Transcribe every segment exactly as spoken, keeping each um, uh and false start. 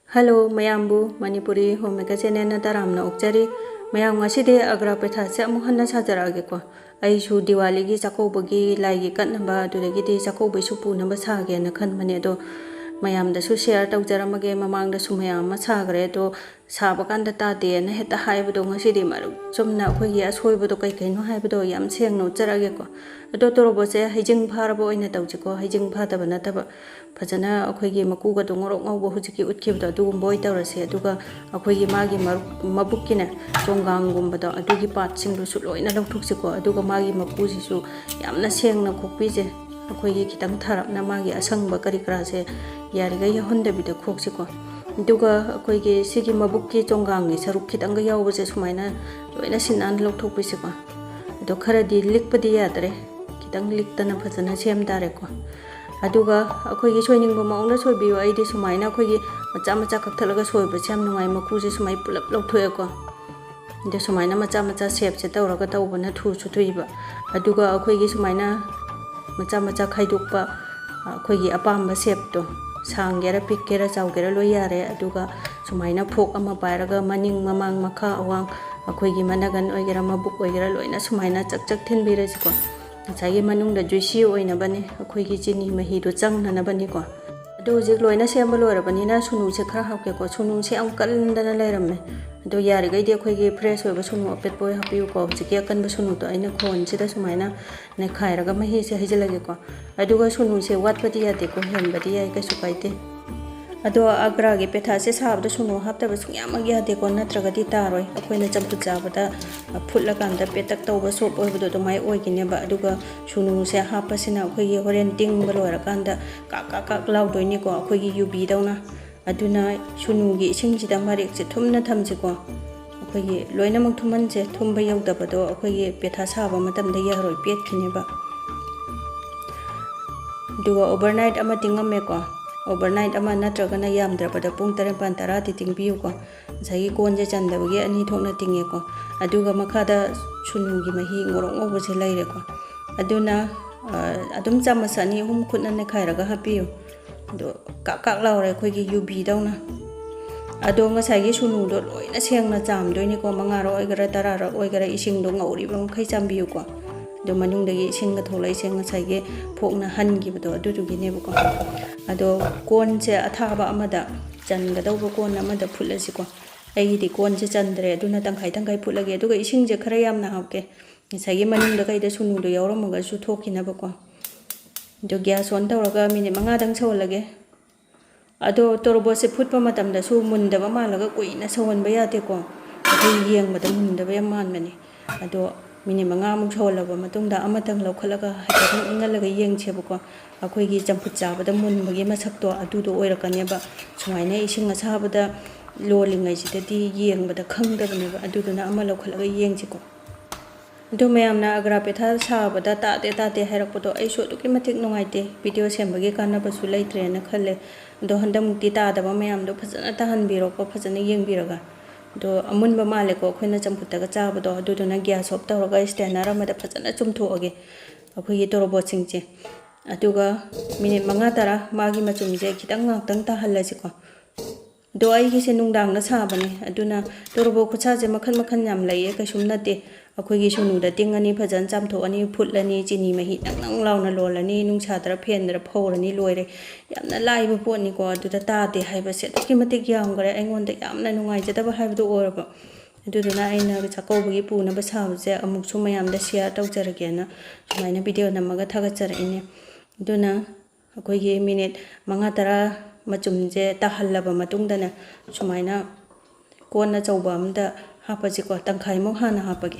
Hello ꯃꯌꯥꯝꯕꯨ, Manipuri home maker ꯆꯦꯅꯦꯜꯅ ꯇꯔꯥꯝꯅ ꯑꯣꯛꯆꯔꯤ꯫ ꯃꯌꯥꯝ, ꯉꯁꯤꯗꯤ ꯑꯒ꯭ꯔꯥ ꯄꯦꯊꯥꯁꯦ ꯑꯃꯨꯛ ꯍꯟꯅ ꯁꯥꯖꯔꯛꯑꯒꯦꯀꯣ꯫ ꯑꯩꯁꯨ ꯗꯤꯋꯥꯂꯤꯒꯤ ꯆꯥꯛꯀꯧꯕꯒꯤ ꯂꯥꯏꯒꯤ ꯀꯠꯅꯕ, ꯑꯗꯨꯗꯒꯤꯗꯤ ꯆꯥꯛꯀꯧꯕꯩꯁꯨ ꯄꯨꯅꯕ ꯁꯥꯒꯦꯅ ꯈꯟꯕꯅꯦ꯫ ꯑꯗꯣ ꯃꯌꯥꯝꯗꯁꯨ ꯁꯤꯌꯔ ꯇꯧꯖꯔꯝꯃꯒꯦ꯫ ꯃꯃꯥꯡꯗꯁꯨ ꯃꯌꯥꯝ ꯑꯃ ꯁꯥꯈ꯭ꯔꯦ꯫ ꯑꯗꯣ ꯁꯥꯕ ꯀꯥꯟꯗ ꯇꯥꯗꯦꯅ ꯍꯦꯛꯇ ꯍꯥꯏꯕꯗꯣ, ꯉꯁꯤꯗꯤ ꯃꯔꯨꯞ ꯆꯨꯝꯅ ꯑꯩꯈꯣꯏꯒꯤ ꯑꯁꯣꯏꯕꯗꯣ ꯀꯩ ꯀꯩꯅꯣ ꯍꯥꯏꯕꯗꯣ ꯌꯥꯝ ꯁꯦꯡꯅ ꯎꯠꯆꯔꯛꯑꯒꯦꯀꯣ꯫ ꯑꯗꯣ ꯇꯣꯔꯣꯕꯣꯠꯁꯦ ꯍꯩꯖꯤꯡ ꯐꯥꯔꯕ ꯑꯣꯏꯅ ꯇꯧꯁꯤꯀꯣ꯫ ꯍꯩꯖꯤꯡ ꯐꯥꯗꯕ ꯅꯠꯇꯕ, ꯐꯖꯅ ꯑꯩꯈꯣꯏꯒꯤ ꯃꯀꯨꯒꯗꯣ ꯉꯧꯔꯣꯛ ꯉꯧꯕ ꯍꯧꯖꯤꯛꯀꯤ ꯎꯠꯈꯤꯕꯗꯣ, ꯑꯗꯨꯒꯨꯝꯕ ꯑꯣꯏ ꯇꯧꯔꯁꯦ꯫ ꯑꯗꯨꯒ ꯑꯩꯈꯣꯏꯒꯤ ꯃꯥꯒꯤ ꯃꯔꯨ-, ꯃꯕꯨꯛꯀꯤꯅꯦ, ꯆꯣꯡꯒꯥꯡꯒꯨꯝꯕꯗꯣ, ꯑꯗꯨꯒꯤ ꯄꯥꯔꯠꯁꯤꯡꯗꯨꯁꯨ ꯂꯣꯏꯅ ꯂꯧꯊꯣꯛꯁꯤꯀꯣ꯫ ꯑꯗꯨꯒ ꯃꯥꯒꯤ ꯃꯀꯨꯁꯤꯁꯨ ꯌꯥꯝꯅ ꯁꯦꯡꯅ ꯈꯣꯛꯄꯤꯁꯦ꯫ ꯑꯩꯈꯣꯏꯒꯤ ꯈꯤꯇꯪ ꯊꯥꯔꯞꯅ ꯃꯥꯒꯤ ꯑꯁꯪꯕ ꯀꯔꯤ ꯀꯔꯥꯁꯦ ꯌꯥꯔꯤꯈꯩ ꯌꯥꯎꯍꯟꯗꯕꯤꯗ ꯈꯣꯛꯁꯤꯀꯣ꯫ ꯑꯗꯨꯒ ꯑꯩꯈꯣꯏꯒꯤ ꯁꯤꯒꯤ ꯃꯕꯨꯛꯀꯤ ꯆꯣꯡꯒꯥꯡꯒꯤ ꯁꯔꯨꯛ ꯈꯤꯇꯪꯒ ꯌꯥꯎꯕꯁꯦ ꯁꯨꯃꯥꯏꯅ ꯂꯣꯏꯅ ꯁꯤꯟ ꯅꯥꯟꯅ ꯂꯧꯊꯣꯛꯄꯤꯁꯤꯀꯣ꯫ ꯑꯗꯣ ꯈꯔꯗꯤ ꯂꯤꯛꯄꯗꯤ ꯌꯥꯗ꯭ꯔꯦ, ꯈꯤꯇꯪ ꯂꯤꯛꯇꯅ ꯐꯖꯅ ꯁꯦꯝ ꯇꯥꯔꯦꯀꯣ꯫ ꯑꯗꯨꯒ ꯑꯩꯈꯣꯏꯒꯤ ꯁꯣꯏꯅꯤꯡꯕ ꯃꯑꯣꯡꯗ ꯁꯣꯏꯕꯤꯌꯨ꯫ ꯑꯩꯗꯤ ꯁꯨꯃꯥꯏꯅ ꯑꯩꯈꯣꯏꯒꯤ ꯃꯆꯥ ꯃꯆꯥ ꯀꯛꯊꯠꯂꯒ ꯁꯣꯏꯕꯁꯦ ꯌꯥꯝ ꯅꯨꯡꯉꯥꯏ꯫ ꯃꯀꯨꯁꯦ ꯁꯨꯃꯥꯏꯅ ꯄꯨꯂꯞ ꯂꯧꯊꯣꯛꯑꯦꯀꯣ꯫ ꯑꯗꯣ ꯁꯨꯃꯥꯏꯅ ꯃꯆꯥ ꯃꯆꯥ ꯁꯦꯞꯁꯦ ꯇꯧꯔꯒ ꯇꯧꯕꯅ ꯊꯨꯁꯨ ꯊꯨꯏꯕ꯫ ꯑꯗꯨꯒ ꯑꯩꯈꯣꯏꯒꯤ ꯁꯨꯃꯥꯏꯅ ꯃꯆꯥ ꯃꯆꯥ ꯈꯥꯏꯗꯣꯛꯄ, ꯑꯩꯈꯣꯏꯒꯤ ꯑꯄꯥꯝꯕ ꯁꯦꯞꯇꯣ, ꯁꯥꯡꯒꯦꯔꯥ ꯄꯤꯛꯀꯦꯔꯥ ꯆꯥꯎꯒꯦꯔꯥ ꯂꯣꯏ ꯌꯥꯔꯦ꯫ ꯑꯗꯨꯒ ꯁꯨꯃꯥꯏꯅ ꯐꯣꯛ ꯑꯃ ꯄꯥꯏꯔꯒ ꯃꯅꯤꯡ ꯃꯃꯥꯡ ꯃꯈꯥ ꯑꯋꯥꯡ, ꯑꯩꯈꯣꯏꯒꯤ ꯃꯅꯒꯟ ꯑꯣꯏꯒꯦꯔꯥ ꯃꯕꯨꯛ ꯑꯣꯏꯒꯦꯔꯥ ꯂꯣꯏꯅ ꯁꯨꯃꯥꯏꯅ ꯆꯛ ꯆꯛ ꯊꯤꯟꯕꯤꯔꯁꯤꯀꯣ꯫ ꯉꯁꯥꯏꯒꯤ ꯃꯅꯨꯡꯗ ꯖꯨꯏꯁꯤ ꯑꯣꯏꯅꯕꯅꯦ, ꯑꯩꯈꯣꯏꯒꯤ ꯆꯤꯅꯤ ꯃꯍꯤꯗꯣ ꯆꯪꯅꯅꯕꯅꯤꯀꯣ꯫ ꯑꯗꯣ ꯍꯧꯖꯤꯛ ꯂꯣꯏꯅ ꯁꯦꯝꯕ ꯂꯣꯏꯔꯕꯅꯤꯅ ꯁꯨꯅꯨꯁꯦ ꯈꯔ ꯍꯥꯞꯀꯦꯀꯣ꯫ ꯁꯨꯅꯨꯁꯦ ꯌꯥꯝ ꯀꯟꯗꯅ ꯂꯩꯔꯝꯃꯦ꯫ ꯑꯗꯣ ꯌꯥꯔꯤꯈꯩꯗꯤ ꯑꯩꯈꯣꯏꯒꯤ ꯐ꯭ꯔꯦꯁ ꯑꯣꯏꯕ ꯁꯨꯅꯨ ꯑꯄꯦꯠꯄ ꯑꯣꯏ ꯍꯥꯞꯄꯤꯌꯨꯀꯣ꯫ ꯍꯧꯖꯤꯛꯀꯤ ꯑꯀꯟꯕ ꯁꯨꯅꯨꯗꯣ ꯑꯩꯅ ꯈꯣꯟꯁꯤꯗ ꯁꯨꯃꯥꯏꯅ ꯅꯩꯈꯥꯏꯔꯒ ꯃꯍꯤꯁꯦ ꯍꯩꯖꯤꯜꯂꯒꯦꯀꯣ꯫ ꯑꯗꯨꯒ ꯁꯨꯅꯨꯁꯦ ꯋꯥꯠꯄꯗꯤ ꯌꯥꯗꯦꯀꯣ, ꯍꯦꯟꯕꯗꯤ ꯌꯥꯏ, ꯀꯩꯁꯨ ꯀꯥꯏꯗꯦ꯫ ꯑꯗꯣ ꯑꯒ꯭ꯔꯥꯒꯤ ꯄꯦꯊꯥꯁꯦ ꯁꯥꯕꯗ ꯁꯨꯅꯨ ꯍꯥꯞꯇꯕ ꯁꯨꯡꯌꯥꯃꯛ ꯌꯥꯗꯦꯀꯣ, ꯅꯠꯇ꯭ꯔꯒꯗꯤ ꯇꯥꯔꯣꯏ꯫ ꯑꯩꯈꯣꯏꯅ ꯆꯝꯐꯨꯠ ꯆꯥꯕꯗ ꯐꯨꯠꯂꯀꯥꯟꯗ ꯄꯦꯇꯛ ꯇꯧꯕ ꯁꯣꯞ ꯑꯣꯏꯕꯗꯣ ꯑꯗꯨꯃꯥꯏꯅ ꯑꯣꯏꯒꯅꯦꯕ꯫ ꯑꯗꯨꯒ ꯁꯨꯅꯨꯁꯦ ꯍꯥꯞꯄꯁꯤꯅ ꯑꯩꯈꯣꯏꯒꯤ ꯍꯣꯔꯦꯟ ꯇꯤꯡꯕ ꯂꯣꯏꯔꯀꯥꯟꯗ ꯀꯥꯛ ꯀꯥꯛ ꯀꯥꯛ ꯂꯥꯎꯗꯣꯏꯅꯤꯀꯣ, ꯑꯩꯈꯣꯏꯒꯤ ꯌꯨꯕꯤꯗꯧꯅ꯫ ꯑꯗꯨꯅ ꯁꯨꯅꯨꯒꯤ ꯏꯁꯤꯡꯁꯤꯗ ꯃꯔꯦꯛꯁꯦ ꯊꯨꯝꯅ ꯊꯝꯁꯤꯀꯣ꯫ ꯑꯩꯈꯣꯏꯒꯤ ꯂꯣꯏꯅꯃꯛ ꯊꯨꯝꯍꯟꯁꯦ, ꯊꯨꯝꯕ ꯌꯧꯗꯕꯗꯣ ꯑꯩꯈꯣꯏꯒꯤ ꯄꯦꯊꯥ ꯁꯥꯕ ꯃꯇꯝꯗ ꯌꯥꯔꯣꯏ, ꯄꯦꯠꯈꯤꯅꯦꯕ꯫ ꯑꯗꯨꯒ ꯑꯣꯚꯔꯅꯥꯏꯠ ꯑꯃ ꯇꯤꯡꯉꯝꯃꯦꯀꯣ꯫ ꯑꯣꯚꯔꯅꯥꯏꯠ ꯑꯃ ꯅꯠꯇ꯭ꯔꯒꯅ ꯌꯥꯝꯗ꯭ꯔꯕꯗ ꯄꯨꯡ ꯇꯔꯦꯠ ꯅꯤꯄꯥꯜ ꯇꯔꯥꯗꯤ ꯇꯤꯡꯕꯤꯌꯨꯀꯣ꯫ ꯉꯁꯥꯏꯒꯤ ꯀꯣꯟꯁꯦ ꯆꯟꯗꯕꯒꯤ ꯑꯅꯤ ꯊꯣꯛꯅ ꯇꯤꯡꯉꯦꯀꯣ꯫ ꯑꯗꯨꯒ ꯃꯈꯥꯗ ꯁꯨꯅꯨꯒꯤ ꯃꯍꯤ ꯉꯧꯔꯣꯛ ꯉꯧꯕꯁꯦ ꯂꯩꯔꯦꯀꯣ꯫ ꯑꯗꯨꯅ, ꯑ, ꯑꯗꯨꯝ ꯆꯥꯃꯁ ꯑꯅꯤ ꯑꯍꯨꯝ ꯈꯨꯠꯅ ꯅꯩꯈꯥꯏꯔꯒ ꯍꯥꯞꯄꯤꯌꯨ꯫ ꯑꯗꯣ ꯀꯥꯛ ꯀꯥꯛ ꯂꯥꯎꯔꯦ ꯑꯩꯈꯣꯏꯒꯤ ꯌꯨꯕꯤꯗꯧꯅ꯫ ꯑꯗꯣ ꯉꯁꯥꯏꯒꯤ ꯁꯨꯅꯨꯗꯣ ꯂꯣꯏꯅ ꯁꯦꯡꯅ ꯆꯥꯝꯗꯣꯏꯅꯤꯀꯣ, ꯃꯉꯥꯔꯛ ꯑꯣꯏꯒꯦꯔꯥ ꯇꯔꯥꯔꯛ ꯑꯣꯏꯒꯦꯔꯥ ꯏꯁꯤꯡꯗꯣ ꯉꯧꯔꯤꯕ ꯃꯈꯩ ꯆꯥꯝꯕꯤꯌꯨꯀꯣ꯫ ꯑꯗꯣ ꯃꯅꯨꯡꯗꯒꯤ ꯏꯁꯤꯡꯒ ꯊꯣꯛꯂꯛꯏꯁꯦ ꯉꯁꯥꯏꯒꯤ ꯐꯣꯛꯅ ꯍꯟꯈꯤꯕꯗꯣ ꯑꯗꯨꯗꯨꯒꯤꯅꯦꯕꯀꯣ꯫ ꯑꯗꯣ ꯀꯣꯟꯁꯦ ꯑꯊꯥꯕ ꯑꯃꯗ, ꯆꯟꯒꯗꯧꯕ ꯀꯣꯟ ꯑꯃꯗ ꯐꯨꯠꯂꯁꯤꯀꯣ꯫ ꯑꯩꯒꯤꯗꯤ ꯀꯣꯟꯁꯦ ꯆꯟꯗ꯭ꯔꯦ, ꯑꯗꯨꯅ ꯇꯪꯈꯥꯏ ꯇꯪꯈꯥꯏ ꯐꯨꯠꯂꯒꯦ꯫ ꯑꯗꯨꯒ ꯏꯁꯤꯡꯁꯦ ꯈꯔ ꯌꯥꯝꯅ ꯍꯥꯞꯀꯦ, ꯉꯁꯥꯏꯒꯤ ꯃꯅꯨꯡꯗ ꯀꯩꯗ ꯁꯨꯅꯨꯗꯣ ꯌꯥꯎꯔꯝꯃꯒꯁꯨ ꯊꯣꯛꯈꯤꯅꯕꯀꯣ꯫ ꯑꯗꯣ gas on ꯇꯧꯔꯒ minute ꯃꯉꯥꯗꯪ ꯁꯧꯍꯜꯂꯒꯦ꯫ ꯑꯗꯣ ꯇꯣꯔꯕꯣꯠꯁꯦ ꯐꯨꯠꯄ ꯃꯇꯝꯗꯁꯨ ꯃꯨꯟꯗꯕ ꯃꯥꯜꯂꯒ ꯀꯨꯏꯅ ꯁꯧꯍꯟꯕ ꯌꯥꯗꯦꯀꯣ꯫ ꯑꯩꯈꯣꯏ ꯌꯦꯡꯕꯗ ꯃꯨꯟꯗꯕ ꯌꯥꯝ ꯃꯥꯟꯕꯅꯦ꯫ ꯑꯗꯣ minute ꯃꯉꯥꯃꯨꯛ ꯁꯧꯍꯜꯂꯕ ꯃꯇꯨꯡꯗ ꯑꯃꯇꯪ ꯂꯧꯈꯠꯂꯒ ꯍꯥꯏꯐꯦꯠꯇꯪ ꯏꯪꯍꯜꯂꯒ ꯌꯦꯡꯁꯦꯕꯀꯣ꯫ ꯑꯩꯈꯣꯏꯒꯤ ꯆꯝꯐꯨꯠ ꯆꯥꯕꯗ ꯃꯨꯟꯕꯒꯤ ꯃꯁꯛꯇꯣ ꯑꯗꯨꯗꯣ ꯑꯣꯏꯔꯛꯀꯅꯦꯕ꯫ ꯁꯨꯃꯥꯏꯅ ꯏꯁꯤꯡ ꯑꯁꯥꯕꯗ ꯂꯣꯜꯂꯤꯉꯩꯁꯤꯗꯗꯤ ꯌꯦꯡꯕꯗ ꯈꯪꯗꯕꯅꯦꯕ꯫ ꯑꯗꯨꯗꯨꯅ ꯑꯃ ꯂꯧꯈꯠꯂꯒ ꯌꯦꯡꯁꯤꯀꯣ꯫ ꯑꯗꯣ ꯃꯌꯥꯝꯅ ꯑꯒ꯭ꯔꯥ ꯄꯦꯊꯥ ꯁꯥꯕꯗ ꯇꯥꯗꯦ ꯇꯥꯗꯦ ꯍꯥꯏꯔꯛꯄꯗꯣ ꯑꯩꯁꯨ ꯑꯗꯨꯛꯀꯤ ꯃꯇꯤꯛ ꯅꯨꯡꯉꯥꯏꯇꯦ꯫ Video ꯁꯦꯝꯕꯒꯤ ꯀꯥꯟꯅꯕꯁꯨ ꯂꯩꯇ꯭ꯔꯦꯅ ꯈꯜꯂꯦ꯫ ꯑꯗꯣ ꯍꯟꯗꯛꯃꯨꯛꯇꯤ ꯇꯥꯗꯕ ꯃꯌꯥꯝꯗꯣ ꯐꯖꯅ ꯇꯥꯍꯟꯕꯤꯔꯣꯀꯣ, ꯐꯖꯅ ꯌꯦꯡꯕꯤꯔꯒ꯫ ꯑꯗꯣ ꯑꯃꯨꯟꯕ ꯃꯥꯜꯂꯦꯀꯣ ꯑꯩꯈꯣꯏꯅ ꯆꯝꯐꯨꯠꯇꯒ ꯆꯥꯕꯗꯣ꯫ ꯑꯗꯨꯗꯨꯅ gas off ꯇꯧꯔꯒ strainer ꯑꯃꯗ ꯐꯖꯅ ꯆꯨꯝꯊꯣꯛꯑꯒꯦ ꯑꯩꯈꯣꯏꯒꯤ ꯇꯣꯔꯣꯕꯣꯠꯁꯤꯡꯁꯦ꯫ ꯑꯗꯨꯒ minute ꯃꯉꯥ ꯇꯔꯥ ꯃꯥꯒꯤ ꯃꯆꯨꯝꯁꯦ ꯈꯤꯇꯪ ꯉꯥꯛꯇꯪ ꯇꯥꯍꯜꯂꯁꯤꯀꯣ꯫ ꯑꯗꯣ ꯑꯩꯒꯤꯁꯦ ꯅꯨꯡꯗꯥꯡꯗ ꯁꯥꯕꯅꯦ, ꯑꯗꯨꯅ ꯇꯣꯔꯣꯕꯣꯠ ꯈꯨꯠꯁꯥꯁꯦ ꯃꯈꯜ ꯃꯈꯜ ꯌꯥꯝ ꯂꯩꯌꯦ, ꯀꯩꯁꯨꯝ ꯅꯠꯇꯦ꯫ ꯑꯩꯈꯣꯏꯒꯤ ꯁꯨꯅꯨꯗ ꯇꯤꯡꯉꯅꯤ, ꯐꯖꯅ ꯆꯥꯝꯊꯣꯛꯑꯅꯤ, ꯐꯨꯠꯂꯅꯤ, ꯆꯤꯅꯤ ꯃꯍꯤ ꯅꯪ ꯅꯪ ꯂꯥꯎꯅ ꯂꯣꯜꯂꯅꯤ, ꯅꯨꯡꯁꯥꯗꯔ ꯐꯦꯟꯗꯔ ꯐꯧꯔꯅꯤ, ꯂꯣꯏꯔꯦ꯫ ꯌꯥꯝꯅ ꯂꯥꯏꯕ ꯄꯣꯠꯅꯤꯀꯣ꯫ ꯑꯗꯨꯗ ꯇꯥꯗꯦ ꯍꯥꯏꯕꯁꯦ ꯑꯗꯨꯛꯀꯤ ꯃꯇꯤꯛ ꯌꯥꯝꯈ꯭ꯔꯦ, ꯑꯩꯉꯣꯟꯗ ꯌꯥꯝꯅ ꯅꯨꯡꯉꯥꯏꯖꯗꯕ ꯍꯥꯏꯕꯗꯨ ꯑꯣꯏꯔꯕ꯫ ꯑꯗꯨꯗꯨꯅ ꯑꯩꯅ ꯆꯥꯛꯀꯧꯕꯒꯤ ꯄꯨꯅꯕ ꯁꯥꯕꯁꯦ ꯑꯃꯨꯛꯁꯨ ꯃꯌꯥꯝꯗ share ꯇꯧꯖꯔꯒꯦꯅ ꯁꯨꯃꯥꯏꯅ video ꯅꯝꯃꯒ ꯊꯥꯒꯠꯆꯔꯛꯏꯅꯦ꯫ ꯑꯗꯨꯅ ꯑꯩꯈꯣꯏꯒꯤ minute ꯃꯉꯥ ꯇꯔꯥ ꯃꯆꯨꯝꯁꯦ ꯇꯥꯍꯜꯂꯕ ꯃꯇꯨꯡꯗꯅꯦ, ꯁꯨꯃꯥꯏꯅ ꯀꯣꯟ ꯑꯆꯧꯕ ꯑꯝꯗ ꯍꯥꯞꯄꯁꯤꯀꯣ, ꯇꯪꯈꯥꯏꯃꯨꯛ ꯍꯥꯟꯅ ꯍꯥꯞꯄꯒꯦ꯫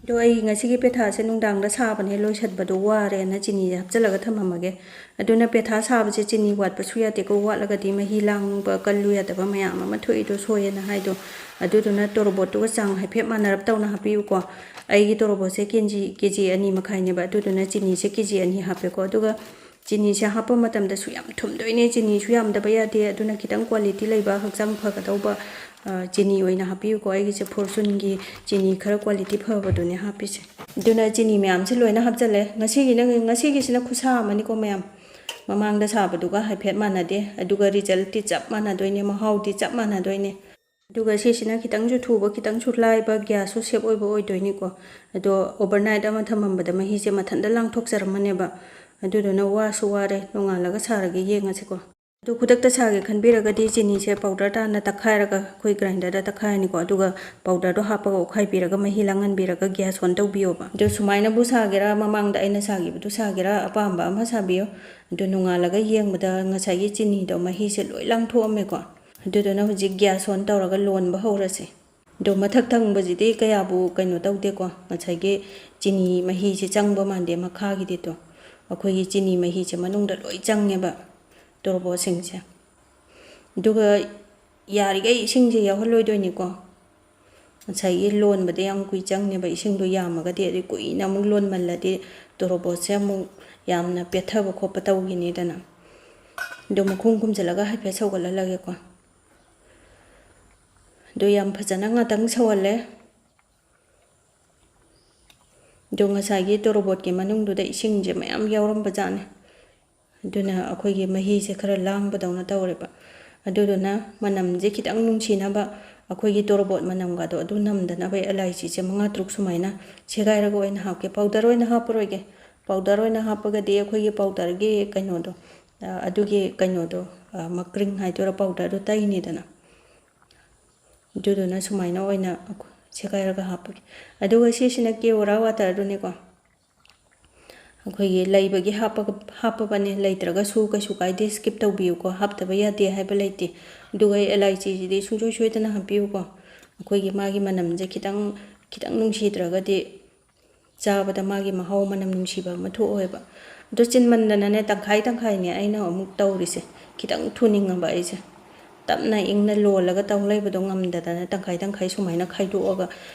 ꯑꯗꯣ ꯑꯩ ꯉꯁꯤꯒꯤ ꯄꯦꯊꯥꯁꯦ ꯅꯨꯡꯗꯥꯡꯗ ꯁꯥꯕꯅꯦ, ꯂꯣꯏꯁꯟꯕꯗꯣ ꯋꯥꯔꯦꯅ ꯆꯤꯅꯤꯁꯦ ꯍꯥꯞꯆꯤꯜꯂꯒ ꯊꯝꯃꯝꯃꯒꯦ꯫ ꯑꯗꯨꯅ ꯄꯦꯊꯥ ꯁꯥꯕꯁꯦ ꯆꯤꯅꯤ ꯋꯥꯠꯄꯁꯨ ꯌꯥꯗꯦꯀꯣ, ꯋꯥꯠꯂꯒꯗꯤ ꯃꯍꯤ ꯂꯥꯡꯕ ꯀꯜꯂꯨ ꯌꯥꯗꯕ ꯃꯌꯥꯝ ꯑꯃ ꯊꯣꯛꯏꯗꯣ ꯁꯣꯏꯌꯦꯅ ꯍꯥꯏꯗꯣ꯫ ꯑꯗꯨꯗꯨꯅ ꯇꯣꯔꯣꯕꯣꯠꯇꯨꯒ ꯆꯥꯡ ꯍꯥꯏꯐꯦꯠ ꯃꯥꯟꯅꯔꯞ ꯇꯧꯅ ꯍꯥꯞꯄꯤꯌꯨꯀꯣ꯫ ꯑꯩꯒꯤ ꯇꯣꯔꯣꯕꯣꯠꯁꯦ KG, KG ꯑꯅꯤ ꯃꯈꯥꯏꯅꯦꯕ, ꯑꯗꯨꯗꯨꯅ ꯆꯤꯅꯤꯁꯦ KG ꯑꯅꯤ ꯍꯥꯞꯄꯦꯀꯣ꯫ ꯑꯗꯨꯒ ꯆꯤꯅꯤꯁꯦ ꯍꯥꯞꯄ ꯃꯇꯝꯗꯁꯨ ꯌꯥꯝ ꯊꯨꯝꯗꯣꯏꯅꯦ, ꯆꯤꯅꯤꯁꯨ ꯌꯥꯝꯗꯕ ꯌꯥꯗꯦ꯫ ꯑꯗꯨꯅ ꯈꯤꯇꯪ quality ꯂꯩꯕ, ꯍꯛꯆꯥꯡ ꯐꯒꯗꯧꯕ, ꯑ, ꯆꯤꯅꯤ ꯑꯣꯏꯅ ꯍꯥꯞꯄꯤꯌꯨꯀꯣ꯫ ꯑꯩꯒꯤꯁꯦ Fortuneꯒꯤ ꯆꯤꯅꯤ ꯈꯔ quality ꯐꯕꯗꯨꯅꯦ ꯍꯥꯞꯄꯤꯁꯦ꯫ ꯑꯗꯨꯅ ꯆꯤꯅꯤ ꯃꯌꯥꯝꯁꯦ ꯂꯣꯏꯅ ꯍꯥꯞꯆꯜꯂꯦ꯫ ꯉꯁꯤꯒꯤꯅ, ꯉꯁꯤꯒꯤꯁꯤꯅ ꯈꯨꯠꯁꯥ ꯑꯃꯅꯤꯀꯣ ꯃꯌꯥꯝ꯫ ꯃꯃꯥꯡꯗ ꯁꯥꯕꯗꯨꯒ ꯍꯥꯏꯐꯦꯠ ꯃꯥꯟꯅꯗꯦ, ꯑꯗꯨꯒ resultꯇꯤ ꯆꯞ ꯃꯥꯟꯅꯗꯣꯏꯅꯦ, ꯃꯍꯥꯎꯗꯤ ꯆꯞ ꯃꯥꯟꯅꯗꯣꯏꯅꯦ꯫ ꯑꯗꯨꯒ ꯁꯤꯁꯤꯅ ꯈꯤꯇꯪꯁꯨ ꯊꯨꯕ, ꯈꯤꯇꯪꯁꯨ ꯂꯥꯏꯕ, gasꯁꯨ save ꯑꯣꯏꯕ ꯑꯣꯏꯗꯣꯏꯅꯤꯀꯣ꯫ ꯑꯗꯣ overnight ꯑꯃ ꯊꯝꯃꯝꯕꯗ ꯃꯍꯤꯁꯦ ꯃꯊꯟꯇ ꯂꯥꯡꯊꯣꯛꯆꯔꯝꯃꯅꯦꯕ꯫ ꯑꯗꯨꯗꯨꯅ ꯋꯥꯁꯨ ꯋꯥꯔꯦ, ꯅꯣꯡꯉꯥꯜꯂꯒ ꯁꯥꯔꯒ ꯌꯦꯡꯉꯁꯤꯀꯣ꯫ ꯑꯗꯨ ꯈꯨꯗꯛꯇ ꯁꯥꯒꯦ ꯈꯟꯕꯤꯔꯒꯗꯤ ꯆꯤꯅꯤꯁꯦ powder ꯇꯥꯅ ꯇꯛꯈꯥꯏꯔꯒ ꯑꯩꯈꯣꯏ grinderꯗ ꯇꯛꯈꯥꯏꯔꯅꯤꯀꯣ꯫ ꯑꯗꯨꯒ powderꯗꯣ ꯍꯥꯞꯄꯒ ꯑꯣꯠꯈꯥꯏꯕꯤꯔꯒ ꯃꯍꯤ ꯂꯥꯡꯍꯟꯕꯤꯔꯒ gas on ꯇꯧꯕꯤꯌꯣꯕ꯫ ꯑꯗꯨ ꯁꯨꯃꯥꯏꯅꯕꯨ ꯁꯥꯒꯦꯔꯥ, ꯃꯃꯥꯡꯗ ꯑꯩꯅ ꯁꯥꯈꯤꯕꯗꯨ ꯁꯥꯒꯦꯔꯥ, ꯑꯄꯥꯝꯕ ꯑꯃ ꯁꯥꯕꯤꯌꯣ꯫ ꯑꯗꯨ ꯅꯣꯡꯉꯥꯜꯂꯒ ꯌꯦꯡꯕꯗ ꯉꯁꯥꯏꯒꯤ ꯆꯤꯅꯤꯗꯣ ꯃꯍꯤꯁꯦ ꯂꯣꯏ ꯂꯥꯡꯊꯣꯛꯑꯝꯃꯦꯀꯣ꯫ ꯑꯗꯨꯗꯨꯅ ꯍꯧꯖꯤꯛ gas on ꯇꯧꯔꯒ ꯂꯣꯟꯕ ꯍꯧꯔꯁꯦ꯫ ꯑꯗꯣ ꯃꯊꯛ ꯊꯪꯕꯁꯤꯗꯤ ꯀꯌꯥꯕꯨ ꯀꯩꯅꯣ ꯇꯧꯗꯦꯀꯣ꯫ ꯉꯁꯥꯏꯒꯤ ꯆꯤꯅꯤ ꯃꯍꯤꯁꯦ ꯆꯪꯕ ꯃꯥꯟꯗꯦ ꯃꯈꯥꯒꯤꯗꯤꯗꯣ꯫ ꯑꯩꯈꯣꯏꯒꯤ ꯆꯤꯅꯤ ꯃꯍꯤꯁꯦ ꯃꯅꯨꯡꯗ ꯂꯣꯏ ꯆꯪꯉꯦꯕ ꯇꯣꯔꯕꯣꯠꯁꯤꯡꯁꯦ꯫ ꯑꯗꯨꯒ ꯌꯥꯔꯤꯈꯩ ꯏꯁꯤꯡꯁꯦ ꯌꯥꯎꯍꯜꯂꯣꯏꯗꯣꯏꯅꯤꯀꯣ꯫ ꯉꯁꯥꯏꯒꯤ ꯂꯣꯟꯕꯗ ꯌꯥꯝ ꯀꯨꯏ ꯆꯪꯉꯦꯕ, ꯏꯁꯤꯡꯗꯣ ꯌꯥꯝꯃꯒꯗꯤ, ꯑꯗꯩ ꯀꯨꯏꯅ ꯑꯃꯨꯛ ꯂꯣꯟꯃꯜꯂꯗꯤ ꯇꯣꯔꯣꯕꯣꯠꯁꯦ ꯑꯃꯨꯛ ꯌꯥꯝꯅ ꯄꯦꯠꯊꯕ ꯈꯣꯠꯄ ꯇꯧꯈꯤꯅꯤꯗꯅ꯫ ꯑꯗꯣ ꯃꯈꯨꯝ ꯈꯨꯝꯖꯤꯜꯂꯒ ꯍꯥꯏꯐꯦꯠ ꯁꯧꯒꯠꯍꯜꯂꯒꯦꯀꯣ꯫ ꯑꯗꯣ ꯌꯥꯝ ꯐꯖꯅ ꯉꯥꯛꯇꯪ ꯁꯧꯍꯜꯂꯦ꯫ ꯑꯗꯣ ꯉꯁꯥꯏꯒꯤ ꯇꯣꯔꯣꯕꯣꯠꯀꯤ ꯃꯅꯨꯡꯗꯨꯗ ꯏꯁꯤꯡꯁꯦ ꯃꯌꯥꯝ ꯌꯥꯎꯔꯝꯕ ꯖꯥꯠꯅꯤ꯫ ꯑꯗꯨꯅ ꯑꯩꯈꯣꯏꯒꯤ ꯃꯍꯤꯁꯦ ꯈꯔ ꯂꯥꯡꯕꯗꯧꯅ ꯇꯧꯔꯦꯕ꯫ ꯑꯗꯨꯗꯨꯅ ꯃꯅꯝꯁꯦ ꯈꯤꯇꯪ ꯅꯨꯡꯁꯤꯅꯕ, ꯑꯩꯈꯣꯏꯒꯤ ꯇꯣꯔꯣꯕꯣꯠ ꯃꯅꯝꯒꯗꯣ ꯑꯗꯨ ꯅꯝꯗꯅꯕ ꯑꯦꯂꯥꯏꯆꯤꯁꯦ ꯃꯉꯥ ꯇꯔꯨꯛ ꯁꯨꯃꯥꯏꯅ ꯁꯦꯒꯥꯏꯔꯒ ꯑꯣꯏꯅ ꯍꯥꯞꯀꯦ꯫ Powder ꯑꯣꯏꯅ ꯍꯥꯞꯄꯔꯣꯏꯒꯦ꯫ Powder ꯑꯣꯏꯅ ꯍꯥꯞꯄꯒꯗꯤ ꯑꯩꯈꯣꯏꯒꯤ powderꯒꯤ ꯀꯩꯅꯣꯗꯣ, ꯑ, ꯑꯗꯨꯒꯤ ꯀꯩꯅꯣꯗꯣ, ꯑ, ꯃꯀ꯭ꯔꯤꯡ ꯍꯥꯏꯗꯣꯏꯔꯥ, powderꯗꯣ ꯇꯩꯅꯤꯗꯅ꯫ ꯑꯗꯨꯗꯨꯅ ꯁꯨꯃꯥꯏꯅ ꯑꯣꯏꯅ ꯁꯦꯒꯥꯏꯔꯒ ꯍꯥꯞꯄꯒꯦ꯫ ꯑꯗꯨꯒ ꯁꯤꯁꯤꯅ ꯀꯦꯑꯣꯔꯥ waterꯗꯨꯅꯤꯀꯣ꯫ ꯑꯩꯈꯣꯏꯒꯤ ꯂꯩꯕꯒꯤ ꯍꯥꯞꯄꯒ, ꯍꯥꯞꯄꯕꯅꯦ, ꯂꯩꯇ꯭ꯔꯒꯁꯨ ꯀꯩꯁꯨ ꯀꯥꯏꯗꯦ, skip ꯇꯧꯕꯤꯌꯨꯀꯣ, ꯍꯥꯞꯇꯕ ꯌꯥꯗꯦ ꯍꯥꯏꯕ ꯂꯩꯇꯦ꯫ ꯑꯗꯨꯒ ꯑꯦꯂꯥꯏꯆꯤꯁꯤꯗꯤ ꯁꯨꯡꯁꯣꯏ ꯁꯣꯏꯗꯅ ꯍꯥꯞꯄꯤꯌꯨꯀꯣ꯫ ꯑꯩꯈꯣꯏꯒꯤ ꯃꯥꯒꯤ ꯃꯅꯝꯁꯦ ꯈꯤꯇꯪ, ꯈꯤꯇꯪ ꯅꯨꯡꯁꯤꯗ꯭ꯔꯒꯗꯤ ꯆꯥꯕꯗ ꯃꯥꯒꯤ ꯃꯍꯥꯎ ꯃꯅꯝ ꯅꯨꯡꯁꯤꯕ ꯑꯃ ꯊꯣꯛꯑꯣꯏꯕ꯫ ꯑꯗꯣ ꯆꯤꯟꯃꯟꯗꯅꯅꯦ, ꯇꯪꯈꯥꯏ ꯇꯪꯈꯥꯏꯅꯦ ꯑꯩꯅ ꯑꯃꯨꯛ ꯇꯧꯔꯤꯁꯦ꯫ ꯈꯤꯇꯪ ꯊꯨꯅꯤꯡꯉꯕ ꯑꯩꯁꯦ꯫ ꯇꯞꯅ ꯏꯪꯅ ꯂꯣꯜꯂꯒ ꯇꯧ ꯂꯩꯕꯗꯣ ꯉꯝꯗꯗꯅ ꯇꯪꯈꯥꯏ ꯇꯪꯈꯥꯏ ꯁꯨꯃꯥꯏꯅ ꯈꯥꯏꯗꯣꯛꯑꯒ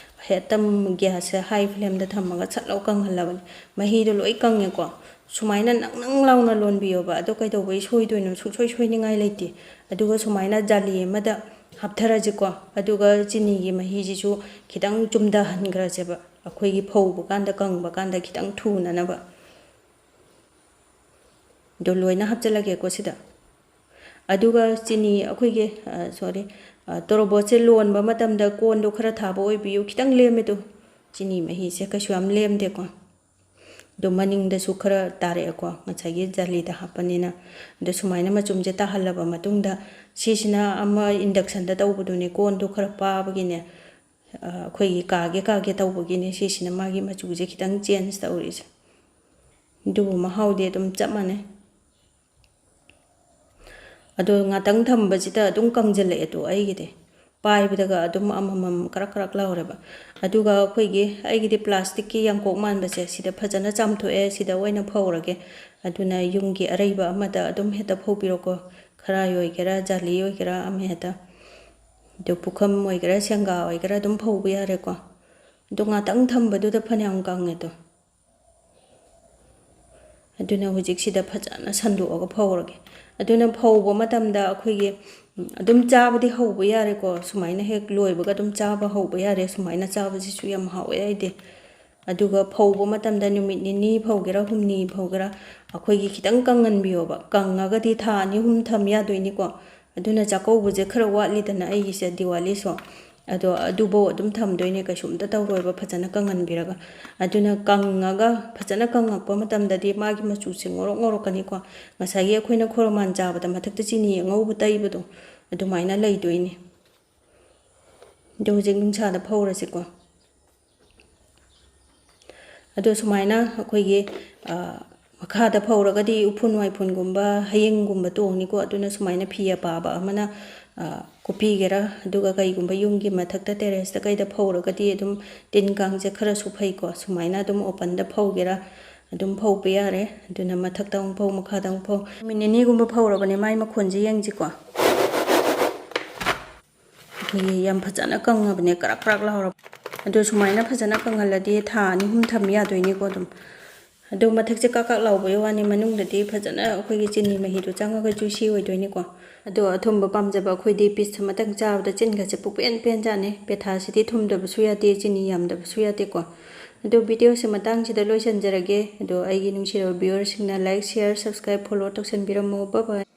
ꯍꯦꯛꯇ gasꯁꯦ high flameꯗ ꯊꯝꯃꯒ ꯁꯠ ꯂꯧ ꯀꯪꯍꯜꯂꯕꯅꯤ꯫ ꯃꯍꯤꯗꯣ ꯂꯣꯏ ꯀꯪꯉꯦꯀꯣ꯫ ꯁꯨꯃꯥꯏꯅ ꯅꯪ ꯅꯪ ꯂꯥꯎꯅ ꯂꯣꯟꯕꯤꯌꯣꯕ꯫ ꯑꯗꯣ ꯀꯩꯗꯧꯕꯩ ꯁꯣꯏꯗꯣꯏꯅꯣ? ꯁꯨꯡꯁꯣꯏ ꯁꯣꯏꯅꯤꯡꯉꯥꯏ ꯂꯩꯇꯦ꯫ ꯑꯗꯨꯒ ꯁꯨꯃꯥꯏꯅ ꯖꯥꯂꯤ ꯑꯃꯗ ꯍꯥꯞꯊꯔꯁꯤꯀꯣ꯫ ꯑꯗꯨꯒ ꯆꯤꯅꯤꯒꯤ ꯃꯍꯤꯁꯤꯁꯨ ꯈꯤꯇꯪ ꯆꯨꯝꯊꯍꯟꯈ꯭ꯔꯁꯦꯕ꯫ ꯑꯩꯈꯣꯏꯒꯤ ꯐꯧꯕ ꯀꯥꯟꯗ, ꯀꯪꯕ ꯀꯥꯟꯗ ꯈꯤꯇꯪ ꯊꯨꯅꯅꯕ꯫ ꯑꯗꯣ ꯂꯣꯏꯅ ꯍꯥꯞꯆꯤꯜꯂꯒꯦꯀꯣ ꯁꯤꯗ꯫ ꯑꯗꯨꯒ ꯆꯤꯅꯤ ꯑꯩꯈꯣꯏꯒꯤ, ꯁꯣꯔꯤ, ꯇꯣꯔꯣꯕꯣꯠꯁꯦ ꯂꯣꯟꯕ ꯃꯇꯝꯗ ꯀꯣꯟꯗꯣ ꯈꯔ ꯊꯥꯕ ꯑꯣꯏꯕꯤꯌꯨ, ꯈꯤꯇꯪ ꯂꯦꯝꯃꯦ꯫ ꯑꯗꯣ ꯆꯤꯅꯤ ꯃꯍꯤꯁꯦ ꯀꯩꯁꯨ ꯌꯥꯝ ꯂꯦꯝꯗꯦꯀꯣ꯫ ꯑꯗꯣ ꯃꯅꯤꯡꯗꯁꯨ ꯈꯔ ꯇꯥꯔꯛꯑꯦꯀꯣ, ꯉꯁꯥꯏꯒꯤ ꯖꯥꯂꯤꯗ ꯍꯥꯞꯄꯅꯤꯅ꯫ ꯑꯗꯣ ꯁꯨꯃꯥꯏꯅ ꯃꯆꯨꯝꯁꯦ ꯇꯥꯍꯜꯂꯕ ꯃꯇꯨꯡꯗ, ꯁꯤꯁꯤꯅ ꯑꯃ inductionꯗ ꯇꯧꯕꯗꯨꯅꯦ, ꯀꯣꯟꯗꯣ ꯈꯔ ꯄꯥꯕꯒꯤꯅꯦ, ꯑꯩꯈꯣꯏꯒꯤ ꯀꯥꯒꯦ ꯀꯥꯒꯦ ꯇꯧꯕꯒꯤꯅꯦ ꯁꯤꯁꯤꯅ ꯃꯥꯒꯤ ꯃꯆꯨꯁꯦ ꯈꯤꯇꯪ change ꯇꯧꯔꯤꯁꯦ꯫ ꯑꯗꯨꯕꯨ ꯃꯍꯥꯎꯗꯤ ꯑꯗꯨꯝ ꯆꯞ ꯃꯥꯟꯅꯩ꯫ ꯑꯗꯣ ꯉꯥꯛꯇꯪ ꯊꯝꯕꯁꯤꯗ ꯑꯗꯨꯝ ꯀꯪꯁꯤꯜꯂꯛꯑꯦ ꯇꯣ ꯑꯩꯒꯤꯗꯤ꯫ ꯄꯥꯏꯕꯗꯒ ꯑꯗꯨꯝ ꯑꯃꯃꯝ ꯀꯔꯛ ꯀꯔꯛ ꯂꯥꯎꯔꯦꯕ꯫ ꯑꯗꯨꯒ ꯑꯩꯈꯣꯏꯒꯤ, ꯑꯩꯒꯤꯗꯤ plasticꯀꯤ ꯌꯥꯡꯀꯣꯛ ꯃꯥꯟꯕꯁꯦ ꯁꯤꯗ ꯐꯖꯅ ꯆꯥꯝꯊꯣꯛꯑꯦ, ꯁꯤꯗ ꯑꯣꯏꯅ ꯐꯧꯔꯒꯦ꯫ ꯑꯗꯨꯅ ꯌꯨꯝꯒꯤ ꯑꯔꯩꯕ ꯑꯃꯗ ꯑꯗꯨꯝ ꯍꯦꯛꯇ ꯐꯧꯕꯤꯔꯣꯀꯣ꯫ ꯈꯔꯥꯏ ꯑꯣꯏꯒꯦꯔꯥ, ꯖꯥꯂꯤ ꯑꯣꯏꯒꯦꯔꯥ, ꯑꯃ ꯍꯦꯛꯇ꯫ ꯑꯗꯨ ꯄꯨꯈꯝ ꯑꯣꯏꯒꯦꯔꯥ, ꯁꯦꯡꯒꯥ ꯑꯣꯏꯒꯦꯔꯥ ꯑꯗꯨꯝ ꯐꯧꯕ ꯌꯥꯔꯦꯀꯣ꯫ ꯑꯗꯣ ꯉꯥꯛꯇꯪ ꯊꯝꯕꯗꯨꯗ ꯐꯅꯌꯥꯝ ꯀꯪꯉꯦ ꯇꯣ꯫ ꯑꯗꯨꯅ ꯍꯧꯖꯤꯛꯁꯤꯗ ꯐꯖꯅ ꯁꯟꯗꯣꯛꯑꯒ ꯐꯧꯔꯒꯦ꯫ ꯑꯗꯨꯅ ꯐꯧꯕ ꯃꯇꯝꯗ ꯑꯩꯈꯣꯏꯒꯤ, ꯎꯝ, ꯑꯗꯨꯝ ꯆꯥꯕꯗꯤ ꯍꯧꯕ ꯌꯥꯔꯦꯀꯣ꯫ ꯁꯨꯃꯥꯏꯅ ꯍꯦꯛ ꯂꯣꯏꯕꯒ ꯑꯗꯨꯝ ꯆꯥꯕ ꯍꯧꯕ ꯌꯥꯔꯦ꯫ ꯁꯨꯃꯥꯏꯅ ꯆꯥꯕꯁꯤꯁꯨ ꯌꯥꯝ ꯍꯥꯎꯋꯦ ꯑꯩꯗꯤ꯫ ꯑꯗꯨꯒ ꯐꯧꯕ ꯃꯇꯝꯗ ꯅꯨꯃꯤꯠ ꯅꯤꯅꯤ ꯐꯧꯒꯦꯔꯥ, ꯍꯨꯝꯅꯤ ꯐꯧꯒꯦꯔꯥ, ꯑꯩꯈꯣꯏꯒꯤ ꯈꯤꯇꯪ ꯀꯪꯍꯟꯕꯤꯌꯣꯕ꯫ ꯀꯪꯉꯒꯗꯤ ꯊꯥ ꯑꯅꯤ ꯑꯍꯨꯝ ꯊꯝ ꯌꯥꯗꯣꯏꯅꯤꯀꯣ꯫ ꯑꯗꯨꯅ ꯆꯥꯛꯀꯧꯕꯁꯦ ꯈꯔ ꯋꯥꯠꯂꯤꯗꯅ ꯑꯩꯒꯤꯁꯦ, ꯗꯤꯋꯥꯂꯤꯁꯨ꯫ ꯑꯗꯣ ꯑꯗꯨꯐꯧ ꯑꯗꯨꯝ ꯊꯝꯗꯣꯏꯅꯦ, ꯀꯩꯁꯨꯝꯇ ꯇꯧꯔꯣꯏꯕ, ꯐꯖꯅ ꯀꯪꯍꯟꯕꯤꯔꯒ꯫ ꯑꯗꯨꯅ ꯀꯪꯉꯒ, ꯐꯖꯅ ꯀꯪꯉꯛꯄ ꯃꯇꯝꯗꯗꯤ ꯃꯥꯒꯤ ꯃꯆꯨꯁꯦ ꯉꯧꯔꯣꯛ ꯉꯧꯔꯛꯀꯅꯤꯀꯣ꯫ ꯉꯁꯥꯏꯒꯤ ꯑꯩꯈꯣꯏꯅ ꯈꯣꯔꯃꯥꯟ ꯆꯥꯕꯗ ꯃꯊꯛꯇ ꯆꯤꯅꯤ ꯑꯉꯧꯕ ꯇꯩꯕꯗꯣ, ꯑꯗꯨꯃꯥꯏꯅ ꯂꯩꯗꯣꯏꯅꯤ꯫ ꯑꯗꯣ ꯍꯧꯖꯤꯛ ꯅꯨꯡꯁꯥꯗ ꯐꯧꯔꯁꯤꯀꯣ꯫ ꯑꯗꯣ ꯁꯨꯃꯥꯏꯅ ꯑꯩꯈꯣꯏꯒꯤ, ꯑ, ꯃꯈꯥꯗ ꯐꯧꯔꯒꯗꯤ ꯎꯐꯨꯟ ꯋꯥꯏꯐꯨꯟꯒꯨꯝꯕ, ꯍꯌꯤꯡꯒꯨꯝꯕ ꯇꯣꯡꯅꯤꯀꯣ꯫ ꯑꯗꯨꯅ ꯁꯨꯃꯥꯏꯅ ꯐꯤ ꯑꯄꯥꯕ ꯑꯃꯅ, ꯑ, ꯀꯨꯞꯄꯤꯒꯦꯔꯥ, ꯑꯗꯨꯒ ꯀꯩꯒꯨꯝꯕ ꯌꯨꯝꯒꯤ ꯃꯊꯛꯇ terraceꯇ ꯀꯩꯗ ꯐꯧꯔꯒꯗꯤ ꯑꯗꯨꯝ ꯇꯤꯟ ꯀꯥꯡꯁꯦ ꯈꯔꯁꯨ ꯐꯩꯀꯣ꯫ ꯁꯨꯃꯥꯏꯅ ꯑꯗꯨꯝ openꯗ ꯐꯧꯒꯦꯔꯥ, ꯑꯗꯨꯝ ꯐꯧꯕ ꯌꯥꯔꯦ꯫ ꯑꯗꯨꯅ ꯃꯊꯛꯇ ꯑꯃꯨꯛ ꯐꯧ, ꯃꯈꯥꯗ ꯑꯃꯨꯛ ꯐꯧ꯫ ꯅꯨꯃꯤꯠ ꯅꯤꯅꯤꯒꯨꯝꯕ ꯐꯧꯔꯕꯅꯦ, ꯃꯥꯏ ꯃꯈꯣꯟꯁꯦ ꯌꯦꯡꯁꯤꯀꯣ꯫ ꯑꯩꯈꯣꯏꯒꯤ ꯌꯥꯝ ꯐꯖꯅ ꯀꯪꯉꯕꯅꯦ, ꯀꯔꯛ ꯀꯔꯛ ꯂꯥꯎꯔꯕ꯫ ꯑꯗꯣ ꯁꯨꯃꯥꯏꯅ ꯐꯖꯅ ꯀꯪꯍꯜꯂꯗꯤ ꯊꯥ ꯑꯅꯤ ꯑꯍꯨꯝ ꯊꯝ ꯌꯥꯗꯣꯏꯅꯤꯀꯣ ꯑꯗꯨꯝ꯫ ꯑꯗꯣ ꯃꯊꯛꯁꯦ ꯀꯥꯛ ꯀꯥꯛ ꯂꯥꯎꯕꯩ ꯋꯥꯅꯤ, ꯃꯅꯨꯡꯗꯗꯤ ꯐꯖꯅ ꯑꯩꯈꯣꯏꯒꯤ ꯆꯤꯅꯤ ꯃꯍꯤꯗꯣ ꯆꯪꯉꯒ juicy ꯑꯣꯏꯗꯣꯏꯅꯤꯀꯣ꯫ ꯑꯗꯣ ꯑꯊꯨꯝꯕ ꯄꯥꯝꯖꯕ ꯑꯩꯈꯣꯏꯗꯤ piece ꯑꯃꯇꯪ ꯆꯥꯕꯗ ꯆꯤꯟꯒꯁꯦ ꯄꯨꯛꯄꯦꯟ ꯄꯦꯟꯖꯥꯅꯤ꯫ ꯄꯦꯊꯥꯁꯤꯗꯤ ꯊꯨꯝꯗꯕꯁꯨ ꯌꯥꯗꯦ, ꯆꯤꯅꯤ ꯌꯥꯝꯗꯕꯁꯨ ꯌꯥꯗꯦꯀꯣ꯫ ꯑꯗꯣ videoꯁꯦ ꯃꯇꯥꯡꯁꯤꯗ ꯂꯣꯏꯁꯤꯟꯖꯔꯒꯦ꯫ ꯑꯗꯣ ꯑꯩꯒꯤ ꯅꯨꯡꯁꯤꯔꯕ viewerꯁꯤꯡꯅ like, share, subscribe, follow ꯇꯧꯁꯟꯕꯤꯔꯝꯃꯣ꯫ Bye bye꯫